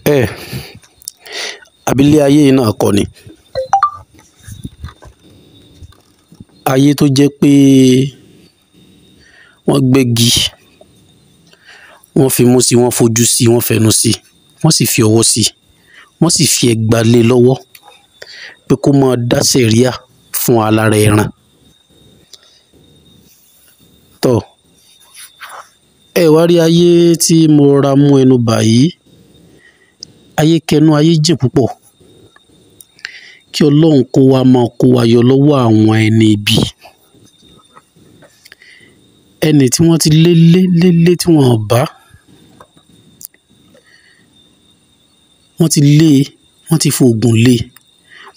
Ẹ abilé ayé yìí náà kọ́ ni. Ayé tó jẹ́ pé wọ́n gbégi, wọ́n fi mú sí, wọ́n fojú sí, wọ́n fẹnu sí, wọ́n sì fi ọwọ́ sí, wọ́n sì fi ẹgba lé lọ́wọ́ pé kó máa dá sẹ̀ríà fún alára ẹran. Tọ́ ẹ wá rí ayé tí mo ra mú ẹnu bà yìí, ayé kẹnu, ayé jìn púpọ̀. Kí Ọlọ́run kó wa máa kó wa yọ lọ́wọ́ àwọn ẹni ibi. Ẹni tí wọ́n ti lé lé lé lé tí wọ́n ò bá, wọ́n ti lé, wọ́n ti fi òògùn lé,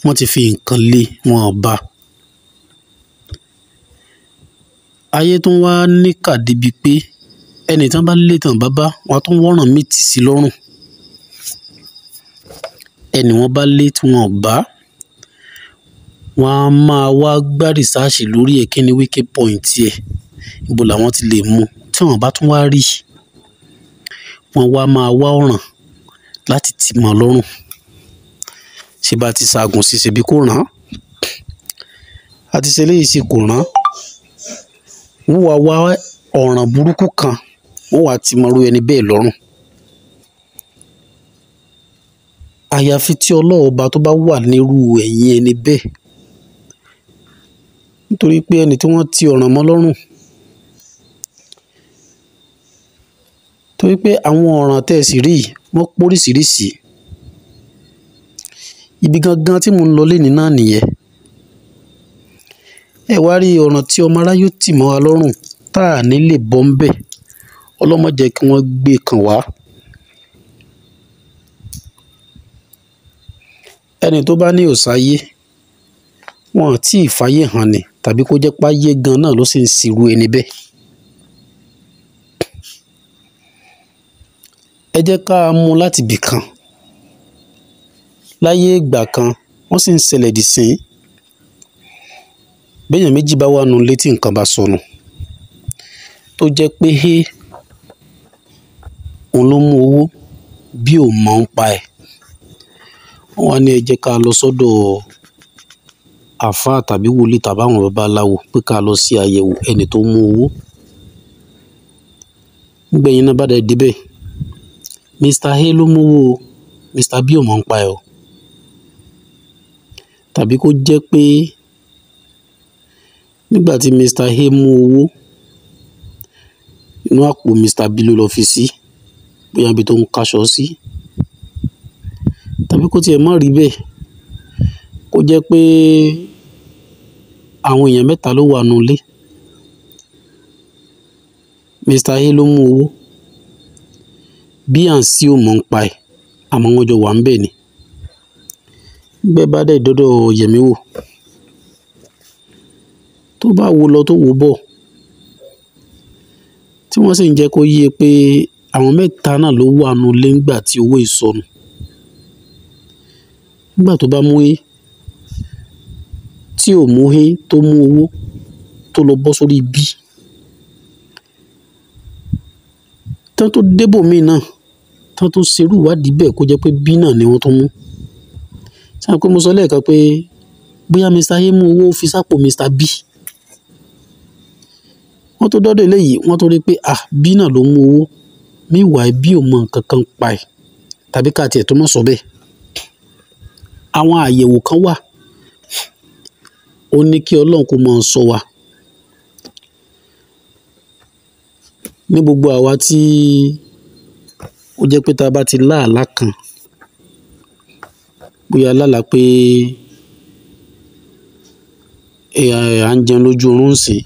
wọ́n ti fi nǹkan lé, wọ́n ò bá. Ayé tó ń wá níkà débi pé ẹni tí wọ́n bá lé tán bá bá, wọ́n á tún wọ́ràn mí tì sí lọ́rùn. Ẹni wọ́n bá lé tí wọ́n ò bá, wọ́n á máa wá gbá rìsáàsì lórí ẹ̀, kí ni weak point ẹ̀, ibo làwọn ti lè mú. Tí wọ́n bá tún wá rí, wọ́n wá máa wá ọ̀ràn láti tì mọ́ lọ́rùn. Ṣé bá ti ṣaagun sí, ṣebí kò rán? A ti ṣe eléyìí sí kò rán. Wọ́n wá wá ọ̀ràn burúkú kan, wọ́n wá ti mọ́rú ẹni bẹ́ẹ̀ lọ́rùn. Àyàfi tí Ọlọ́run ọba tó bá wà nírú ẹ̀yìn ẹni bẹ́ẹ̀. Nítorí pé ẹni tí wọ́n ti ọ̀ràn mọ́ lọ́rùn. Torí pé àwọn ọ̀ràn tẹ́ ẹ sì rí yìí, wọ́n póríṣiríṣi. Ibi gangan tí mò ń lọ lénìí náà nìyẹn. Ẹ wá rí ọ̀ràn tí ọmọ aráyé tì mọ́ wa lọ́rùn tá à ní lè bọ́ ń bẹ̀. Ọlọ́run má jẹ́ kí wọ́n gbé kàn wá. Ẹni tó bá ní ò sáyé, wọn ò tí ì fàyè hàn ni, tàbí kó jẹ́ páyé gan náà ló sì ń sìrú ẹni bẹ́ẹ̀. Ẹ jẹ́ ká mú láti ibì kan. Láyé ìgbà kan, wọ́n sì ń ṣẹlẹ̀ dì sín. Béèyàn méjì bá wà nínú ilé tí nǹkan bá sọnù, tó jẹ́ pé hé, òun ló mú owó bí ò mọ̀ ń pa ẹ̀. Wọ́n wá ní ẹ jẹ́ ká lọ sọ́dọ̀ àlfáà tàbí wòlíì tàbí àwọn babaláwo pé ká lọ ṣe àyẹ̀wò ẹni tó mú owó. Nígbà ẹ̀yin náà bá dẹ̀ débẹ̀, Mr. A ló mú owó o, Mr. B ò mọ̀ ń pa ẹ̀ o. Tàbí kó jẹ́ pé nígbà tí Mr. A mú owó, inú àpò Mr. B ló lọ fi sí, bóyá ibi tó ń kaṣọ sí. Tàbí kó tiẹ̀ má rí bẹ́ẹ̀, kó jẹ́ pé àwọn èèyàn mẹ́ta ló wà nínú ilé. Mr. A ló mú owó, B and C ò mọ̀ ń pa ẹ̀, àmọ́ wọ́n jọ wà ń bẹ̀ ni. Nígbà ẹ bá dẹ̀ dọ́dọ̀ Yẹ̀mí wò, tó bá wo lọ tó wò bọ̀, tí wọ́n sì ń jẹ́ kó yé pé àwọn mẹ́ta náà ló wà nínú ilé nígbà tí owó yìí sọnù. Nígbà tó bá mú A, tí ò mú A tó mú owó tó lọ bọ́ sórí B. Tán tó débò míì náà, tán tó ṣerú ìwádìí bẹ́ẹ̀ kó jẹ́ pé B náà ni wọ́n tún mú. Ṣé àpé mo sọ lẹ́ẹ̀kan pé bóyá Mr. A mú owó fi sápò Mr. B. Wọ́n tó dọ́dọ̀ eléyìí, wọ́n tó rí pé à, B náà ló mú owó. Meanwhile, B ò mọ nǹkan kan pa ẹ̀, tàbí ká tiẹ̀ tó mọ̀ sọ bẹ́ẹ̀. Àwọn àyẹ̀wò kan wà, ó ní kí Ọlọ́run kó máa sọ wa. Ní gbogbo àwa tí ó jẹ́ pé tá a bá ti lá àlá kan, bóyá lálàá pé à ń jẹun lójú oorun ń sìn.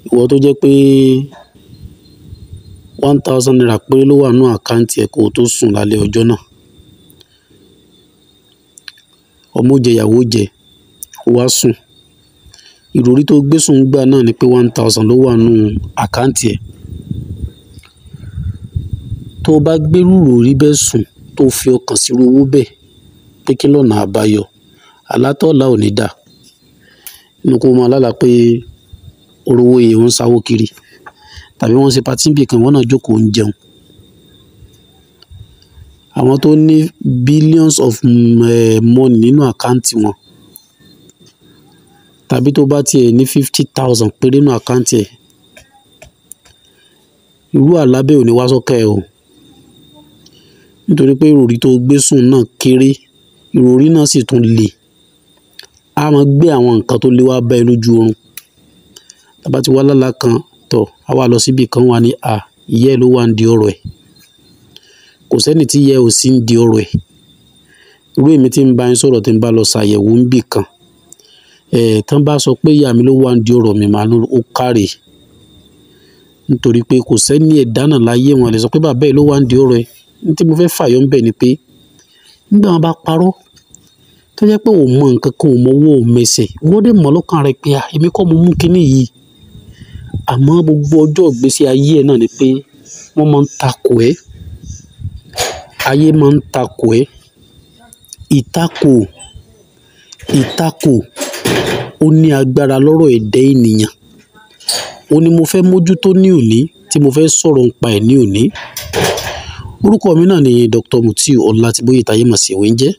Ìwọ tó jẹ́ pé 1,000 naira péré ló wà nínú àkáǹtì ẹ kó tó sùn lálẹ́ ọjọ́ náà. Ọmọ ó jẹ, ìyàwó jẹ, ó wá sùn. Ìròrí tó gbé sùn gbà náà ni pé 1,000 ló wà nínú àkáǹtì ẹ. Tó o bá gbérú ìròrí bẹ́ẹ̀ sùn, tó fi ọkàn sí irú owó bẹ́ẹ̀ pé kí lọ́nà àbáyọ, àlá tó lá ò ní dà. Inú kó máa lálàá pé orówó yìí ń sáwó kiri, tàbí wọ́n ṣe patí níbì kan, ìwọ náà jókòó ń jẹun. Àwọn tó ní billions of money nínú àkáǹtì wọn, tàbí tó bá tiẹ̀ ní 50,000 péré nínú àkáǹtì ẹ̀, irú àlá bẹ́ẹ̀ ò ní wá sọ́kàn ẹ o. Nítorí pé ìròrí tó gbé sùn náà kéré, ìròrí náà sì tún le. A máa gbé àwọn nǹkan tó lé wá bá ẹ lójú oorun. Tá bá ti wá lálá kan tọ̀, a wá lọ síbi kan wá ní, à, ìyá ẹ ló wà ń di ọ̀rọ̀ ẹ̀. Kò sẹ́ni tí ìyá ẹ ò sí ń di ọ̀rọ̀ ẹ̀. Irú èmi tí ń bá yín sọ̀rọ̀ tí ń bá lọ ṣàyẹ̀wò níbì kan. Tán bá sọ pé ìyá mi ló wà ń di ọ̀rọ̀ mi, màá ní ó káre. Nítorí pé kò sẹ́ni ẹ̀dá náà láyé wọn lè sọ pé bàbá ẹ ló wà ń di ọ̀rọ̀ ẹ̀. Ohun tí mo fẹ́ fàyọ ńbẹ̀ ni pé nígbà wọ́n bá parọ́, tó jẹ́ pé ò mọ nǹkan kan, ò mọ ọwọ́, ò mẹsẹ̀, ìwọ dẹ̀ mọ̀ lọ́kàn rẹ pé, à, èmi kọ́ mo mú kíní yìí. Àmọ́ gbogbo ọjọ́ ìgbésí ayé ẹ náà ni pé wọ́n máa ń takò ẹ́. Ayé máa ń takò ẹ́. Ìtakò, ìtakò ó ní agbára lọ́rọ̀ ẹ̀dá ènìyàn. Ó ní mo fẹ́ mójútó ní òní tí mo fẹ́ sọ̀rọ̀ ń pa ẹ̀ ní òní. Orúkọ mi náà ni Dr. Mutiu Ọlátìbóyè táyé mọ̀ sí Ewéńjẹ́.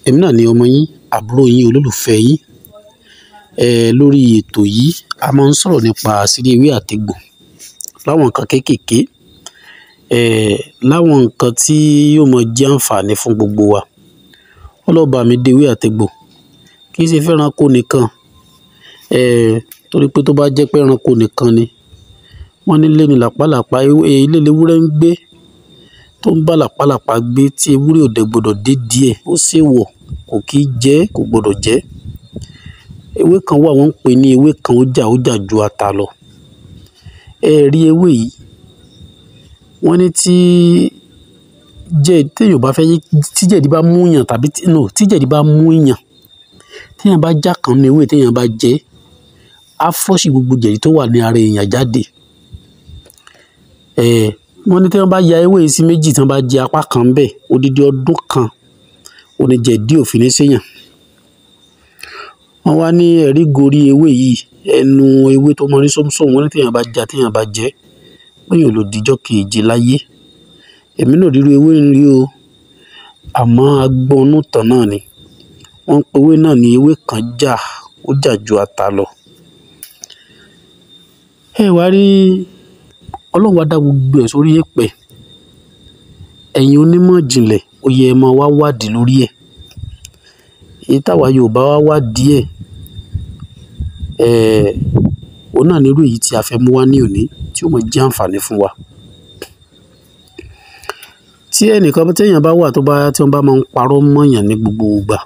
Èmi náà ni ọmọ yín, àbúrò yín, olólùfẹ́ yín. Lórí ètò yìí, a máa ń sọ̀rọ̀ nípa àṣírí ewé àtegbò láwọn nǹkan kéékèèké, láwọn nǹkan tí yóò máa jẹ́ àǹfààní fún gbogbo wa. Ọlọ́ba mi dé ewé àtegbò, kì í ṣe fẹ́ranko nìkan. Torí pé tó bá jẹ́ pé ẹranko nìkan ni, wọ́n ní ilé ni làpálàpá, ilé lewúrẹ́ ń gbé, tó ń bá làpálàpá gbé tí ewúrẹ́ ò dẹ̀ gbọdọ̀ dé díẹ̀, ó ṣèwọ̀, kò kì í jẹ́, kò gbọdọ̀ jẹ́. Ewé kan wà wọ́n ń pè ní ewé kan ó jà, ó jà ju ata lọ. Ẹ rí ewé yìí, wọ́n ní tí jẹ́, tí èèyàn ò bá fẹ́, tí jẹ̀dí bá mú yàn tàbí tí, no, tí jẹ̀dí bá mú yàn, tí èèyàn bá já kan nínú ewé tí èèyàn bá jẹ, á flush gbogbo jẹ̀dí tó wà ní ara èèyàn jáde. Wọ́n ní tí wọ́n bá ya ewé yìí sí méjì, tí wọ́n bá jẹ apá kan bẹ́ẹ̀, odidi ọdún kan, òní jẹ̀dí ò fi ní ṣèyàn. Wọ́n wá ní ẹ̀rí gorí ewé yìí, ẹnu ewé tó mọ ní sómsóm, wọ́n ní tí èèyàn bá já, tí èèyàn bá jẹ, pé èèyàn ò lè dijọ́ kejì láyé. Èmi náà ò rí irú ewé rí o. Àmọ́ agbọ́nú tán náà ni. Wọ́n ń pe ewé náà ní ewé kan jà, ó jà ju ata lọ. Ẹ wá rí, Ọlọ́run wá dá gbogbo ẹ̀ sórí èpẹ̀. Ẹ̀yin onímọ̀ ìjìnlẹ̀, ó yẹ ẹ máa wá wádìí lórí ẹ̀. Èyí táwa Yorùbá wá wádìí ẹ̀, òun náà ni irú èyí tí a fẹ́ mú wá ní òní tí ó máa jẹ́ àǹfààní fún wa. Tí ẹnìkan, tí èèyàn bá wà tó bá, tí wọ́n bá máa ń parọ́ mọ́ èèyàn ní gbogbo ìgbà,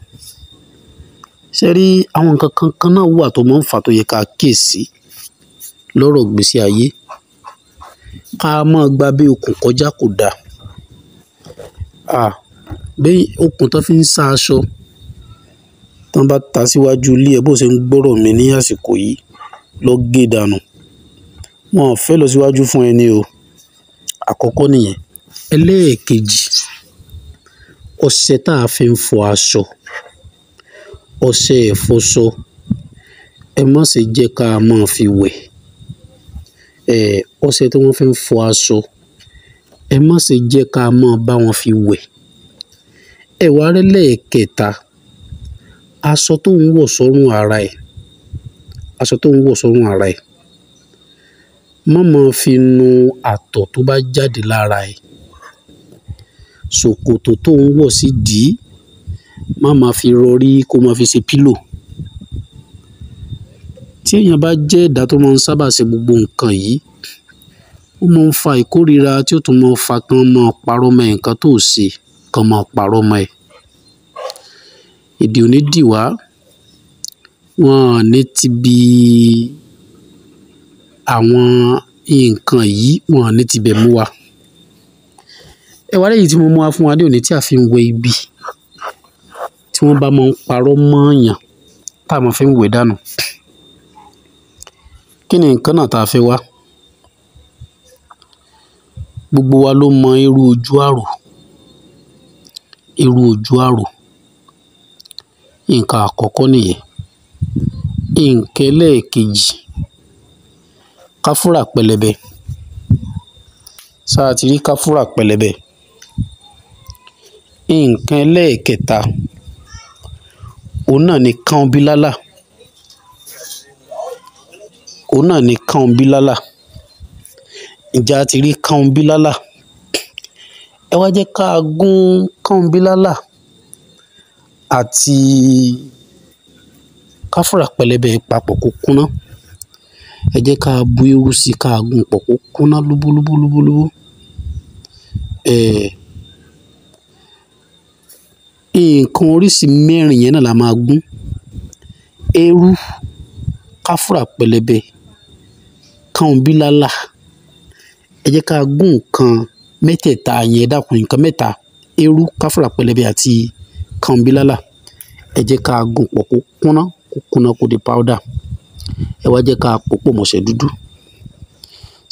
ṣé rí àwọn nǹkan kan kan náà wà tó máa ń fà tó yẹ ká kíyèsi lọ́rọ̀ ìgbésí ayé. Ká máa gba bí okùn kọjá kò da. À, bí okùn tó fi ń sá aṣọ, tí wọ́n bá ta síwájú ilé ẹ bó ṣe ń gbọ́rọ̀ mi ní àsìkò yìí, lọ gé dànù. Wọn ò fẹ́ lọ síwájú fún ẹni o. Àkọ́kọ́ nìyẹn. Ẹlẹ́ẹ̀kejì, ọṣẹ tá a fi ń fọ aṣọ, ọṣẹ ìfọṣọ, ẹ má ṣe jẹ́ ká máa fi wẹ̀. Ọṣẹ tí wọ́n fi ń fọ aṣọ, ẹ má ṣe jẹ́ ká máa bá wọn fi wẹ̀. Ẹ wá rí lẹ́ẹ̀kẹta, aṣọ tó ń wọ̀ sọ́rùn ara ẹ̀, aṣọ tó ń wọ̀ sọ́rùn ara ẹ̀, má máa fi nu àtọ̀ tó bá jáde lára ẹ̀. Ṣòkòtò tó ń wọ̀ sí dì, má máa fi rọrí kó máa fi ṣe pílò. Tí èèyàn bá jẹ́ ẹ̀dá tó máa ń sábà ṣe gbogbo nǹkan yìí, ó máa ń fa ìkórìíra tí ó tún máa ń fa kí wọ́n máa parọ́ mọ́ ẹ nǹkan tó ṣe, kí wọ́n máa parọ́ mọ́ ẹ. Èdè ò ní dì wá, wọ́n ò ní ti bí àwọn nǹkan yìí, wọ́n ò ní ti bẹ̀ mú wa. Ẹ wá rí èyí tí mo mú wá fún wa ní òní tí a fi ń wẹ ibi tí wọ́n bá máa ń parọ́ mọ́ èèyàn tá a máa fi ń wẹ̀ dànù. Kí ni nǹkan náà tá a fẹ́ wá? Gbogbo wa ló mọ irú ojú àrò, irú ojú àrò. Nǹkan àkọ́kọ́ nìyẹn. Nǹkan ẹlẹ́ẹ̀kejì, káfúrà pẹlẹbẹ. Ṣá ti rí káfúrà pẹlẹbẹ? Nǹkan ẹlẹ́ẹ̀kẹta, òun náà ni kánbílálà. Òun náà ni kánbílálà. Ǹjẹ́ a ti rí kánbílálà? Ẹ wá jẹ́ ká gún kánbílálà àti káfúrà pẹlẹbẹ papọ̀ kó kúnná. Ẹ jẹ́ ká bu irú sí i, ká gún pọ̀ kó kúnná lúbúlúbúlúbúlúbú. Nǹkan oríṣi mẹ́rin yẹn náà la máa gún. Eérú, káfúrà pẹlẹbẹ, kánbílálà. Ẹ jẹ́ ká gún nǹkan mẹ́tẹ̀ẹ̀ta yẹn, dákun, nǹkan mẹ́ta: eérú, káfúrà pẹlẹbẹ àti kánbílálà. Ẹ jẹ́ ká gún pọ̀ kó kúnná, kó kúnná kó di powder. Ẹ wá jẹ́ ká pò pọ̀ mọ́ṣẹ́ dúdú.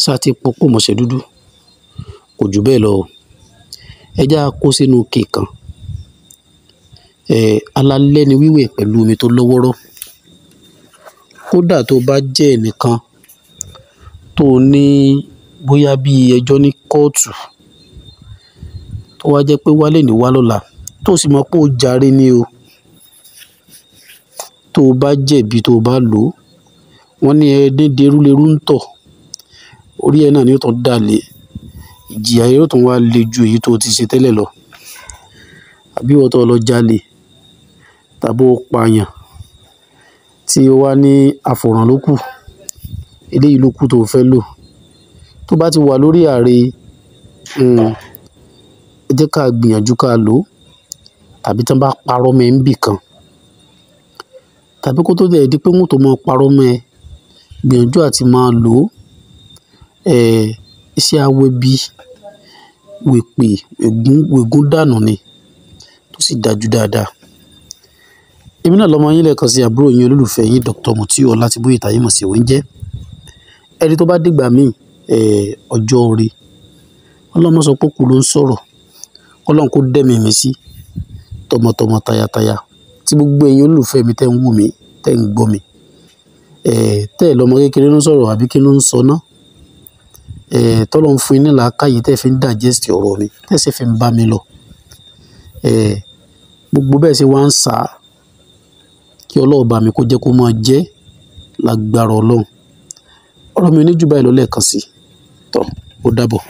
Ṣá ti pò pọ̀ mọ́ṣẹ́ dúdú? Kò jù bẹ́ẹ̀ lọ o. Ẹ jẹ́ á kó sínú ike kan. Alalẹ́ ni wíwẹ̀ pẹ̀lú omi tó lọ́wọ́rọ́. Kódà tó bá jẹ́ ẹnìkan tó ní bóyá bí ẹjọ́ ní kóòtù, tó wá jẹ́ pé wálé ní wá lọ́la, tó sì mọ̀ pé ó jàre ní o. Tó bá jẹ̀bi tó bá lò ó, wọ́n ní ẹni derúlerú ń tọ̀. Orí ẹ náà ni ó tún dà lé. Ìjìyà yóò tún wá le ju èyí tó ti ṣe tẹ́lẹ̀ lọ. Àbí ìwọ tó lọ jalè tàbí ó pààyàn tí ó wá ní àfòràn ló kù, eléyìí ló kù tó fẹ́ lò. Tó bá ti wà lórí ààrẹ, ẹ jẹ́ ká gbìyànjú ká lò ó. Tàbí tí wọ́n bá parọ́ mọ́ ẹ níbì kan, tàbí kó tó dẹ̀ di pé wọ́n tó máa parọ́ mọ́ ẹ, gbìyànjú àti máa lò ó. Iṣẹ́ awẹ́bí, wèpè, ègún, wègún dànù ni, tó sì dájú dáadáa. Èmi náà lọmọ yín lẹ́ẹ̀kan sí, àbúrò yín, olólùfẹ́ yín, Dr. Mutiu Ọlátìbóyè táyé mọ̀ sí Ewéńjẹ́. Ẹni tó bá dìgbà míì, ọjọ́ orí, Ọlọ́run má sọ pé òkú ló ń sọ̀rọ̀. Ọlọ́run kó dẹ́mi mi sí tọmọtọmọ, tayataya, tí gbogbo ẹ̀yin olólùfẹ́ mi tẹ́ ń wò mí, tẹ́ ń gbọ́ mi. Tẹ́ ẹ̀ lọmọ kékeré ló ń sọ̀rọ̀ àbí kí ló ń sọ ná. Tọ́lọ́run fún yín ní làákàyè tẹ́ fi ń digest ọ̀rọ̀ mi, tẹ́ sì fi ń bá mi lọ. Gbogbo bẹ́ẹ̀ ṣe wá ń sá, kí Ọlọ́run bá mi kó jẹ́ kó máa jẹ́ lágbára Ọlọ́run. Ọ̀rọ̀ mi ò ní jù báyìí lọ lẹ́ẹ̀kan sí. Tọ́, ó dàbọ̀.